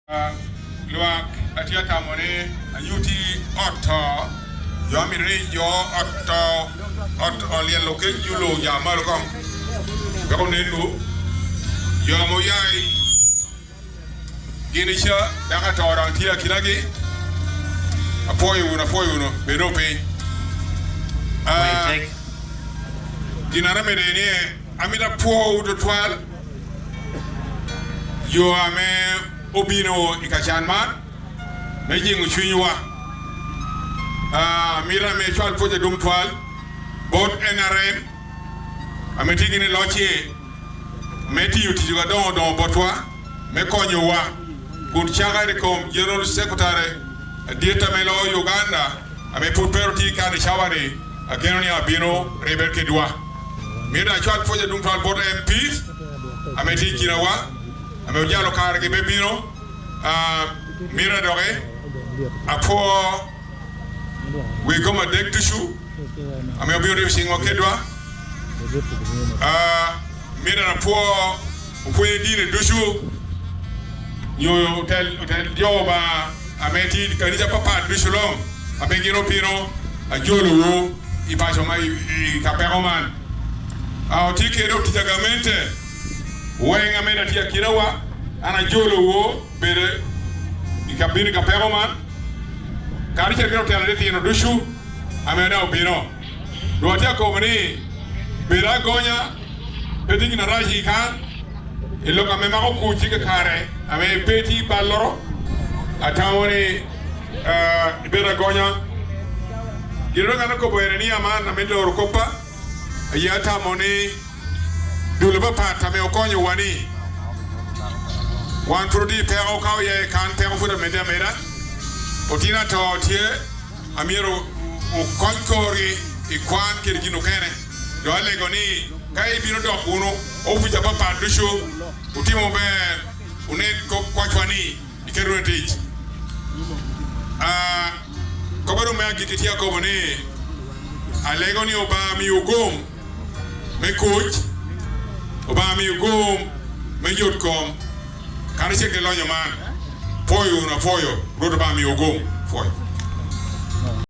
Lwak atye ka tamo ni anyuti ot to, jo amito ni jo ot to ot olyel okec nyo lowo oja malo kong wek onenwu. Jo ma oya gin ca dako ato dong tye akinagi. Apwoyo wunu, apwoyo wunu, bed dong piny. Gin an amito ni amito apwowu tutwal. Yo ame obino i kacan man me jingo cwinywa. Miti ame ecwal pwoc adung twal bot NRM ame tye gin i loc-ci me tiyo tic madongo dongo botwa me konyowa kun cakere i kom General Secretary ladit ame loyo Uganda ame pud pe tye kan i cawa-ni ageno ni abino ribbe kedwa. Miti acwal pwoc adung twal bot MPs ame tye i kinawa ame ojalo karegi me bino. Miti doki apwo wi kom adek ducu ame obino ribo cingwa kedwa. Miti apwo opwonye dini ducu nyo otel jo ba ame tye i kanica papat ducu long ame gin obino ajolowu i paco ma i ka peko man. Otye kede otic agamente weng ame da tye akina wa, an ajolowu bene i ka bino i ka peko man. Kare cel bino telo litino ducu ame da obino. Dong atye akobo ni bed agonya, pe tye gin arac i kan, i lok ame mako kuc ki kakare ame pe tye balloro. Atamo ni ibed agonya. Gin dong an akobo ene ni aman ame loro koppa aye atamo ni dul papat ame okonyowa ni wan pud odi peko ka oya i kan peko pud amedde ameda. Otino ato tye amyero okony korgi i kwan kede gin okene. Dong alego ni ka ibino dok wunu opica papat ducu wutimo ber wunen kwacwa ni iketo wunu i tic. Koba dong me agikki tye akobo ni alego ni Obanga miwu gum me kuc, Obanga miwu gum me yot kom kadi cel ki lonyo man. Pwoyo wunu apwoyo, Rwot Obanga miwu gum. Pwoyo.